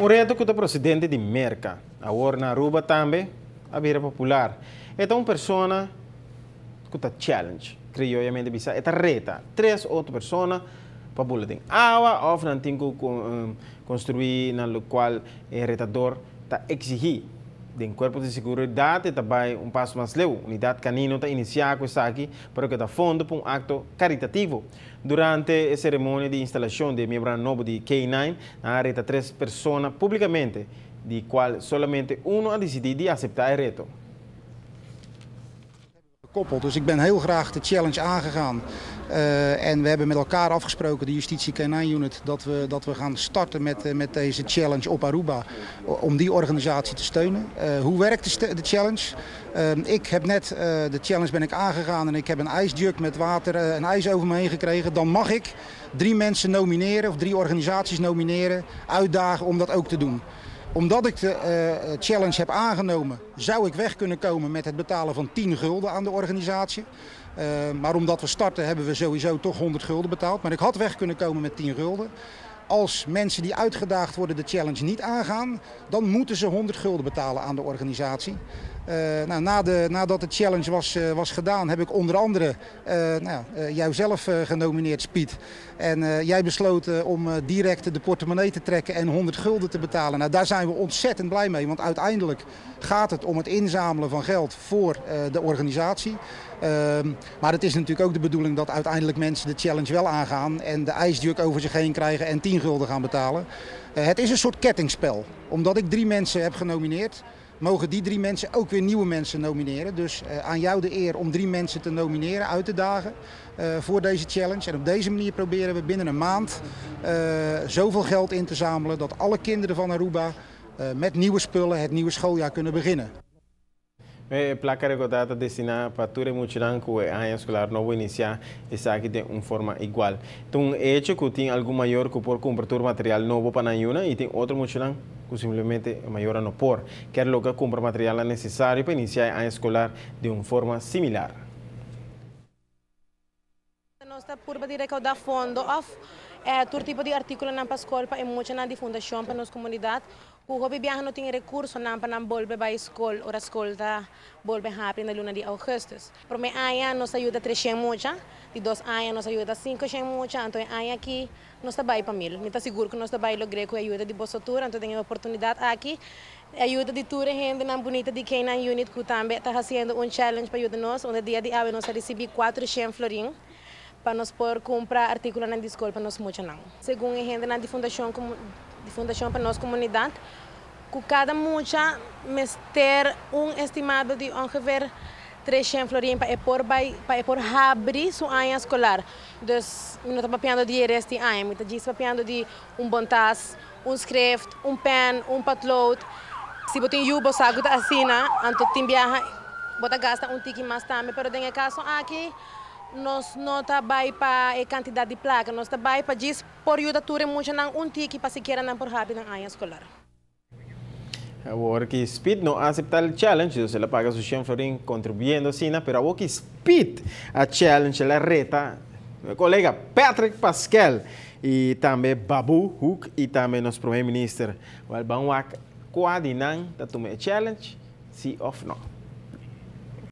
Un reto cu ta procedente di Merca, awor na Aruba tambe a bira popular. E ta un persona cu ta challenge, crioyamente bisa, e ta reta tres otro persona pa bula den awa of nan tin cu construi na locual e retador ta exigi. Den cuerpo di seguridad e ta bay un paso mas leu. Unidad Canino ta inicia cu esaki, pero cu ta fondo pa un acto caritativo. Durante e ceremonia di instalacion di miembro nobo di K9, a reta tres persona publicamente, di cual solamente uno a dicidi di acepta e reto. Gekoppeld. Dus ik ben heel graag de challenge aangegaan. En we hebben met elkaar afgesproken, de Justitie K9 Unit, dat we gaan starten met deze challenge op Aruba. Om die organisatie te steunen. Hoe werkt de challenge? Ik heb net de challenge ben ik aangegaan en ik heb een ijsjug met water en ijs over me heen gekregen. Dan mag ik drie mensen nomineren of drie organisaties nomineren, uitdagen om dat ook te doen. Omdat ik de challenge heb aangenomen, zou ik weg kunnen komen met het betalen van 10 gulden aan de organisatie. Maar omdat we starten, hebben we sowieso toch 100 gulden betaald. Maar ik had weg kunnen komen met 10 gulden. Als mensen die uitgedaagd worden de challenge niet aangaan, dan moeten ze 100 gulden betalen aan de organisatie. Nou, nadat de challenge was gedaan, heb ik onder andere nou, jouzelf genomineerd, Speed. En jij besloot om direct de portemonnee te trekken en 100 gulden te betalen. Nou, daar zijn we ontzettend blij mee, want uiteindelijk gaat het om het inzamelen van geld voor de organisatie. Maar het is natuurlijk ook de bedoeling dat uiteindelijk mensen de challenge wel aangaan en de ijsjug over zich heen krijgen en 10 gulden gaan betalen. Het is een soort kettingspel. Omdat ik drie mensen heb genomineerd, mogen die drie mensen ook weer nieuwe mensen nomineren. Dus aan jou de eer om drie mensen te nomineren, uit te dagen voor deze challenge. En op deze manier proberen we binnen een maand zoveel geld in te zamelen dat alle kinderen van Aruba met nieuwe spullen het nieuwe schooljaar kunnen beginnen. E placa recauda ta destina pa tur muchanan cu e aña escolar nobo inicia esaki di un forma igual. Anto, hecho cu tin algun mayor cu por cumpra tur material nobo pa nan y tin otro muchanan cu simplemente mayor no por. Kier logra cumpra material necesario pa inicia e aña escolar di un forma similar. Nos ta purba di recauda fondo of tur tipo di articulo pa scol pa muchanan di Fundacion pa Nos Comunidad. E hopi biaha no tin recurso nan pa nan bolbe bay scol, ora scol ta bolbe habri na luna di augustus. Prome aña nos a yuda 300 mucha, di dos aña nos a yuda 500 mucha, anto aña aki nos ta bay pa 1000. Mi ta sigur cu nos ta bay logra cu ayudo di boso tur, anto tin e oportunidad aki. Ayudo di tur hende nan bunita di K9 Unit cu tambe ta haciendo un challenge pa yuda nos, unda dia di awe nos a ricibi 400 florin pa nos por cumpra articulo na scol pa nos muchanan. Segun e hende di fundacion, di Fundacion pa Nos Comunidad, cu cada mucha mester un estimado di ongeveer 300 florin pa por bay pa por habri su aña escolar. Dus mi no ta papiando di resto di aña, mi ta papiando di un bon tas, un schrift, un pen, un potlood. Si bo tin yiu, bo sa cu ta asina, anto tin biaha, bo ta gasta un tiki mas tambe, pero den e caso aki nos no ta bay pa e cantidad di placa, nos ta bay pa djis por yuda tur muchanan un tiki pa sikiera nan por habri nan aña escolar. Awor cu Speed no a acepta e challenge, el a paga su 100 florin contribuyendo asina, pero awor cu Speed a challenge, el a reta colega Patrick Pascal y tambe Babu Hook y tambe nos prome minister. Wel, ban wak cua di nan ta tuma e challenge, si of no.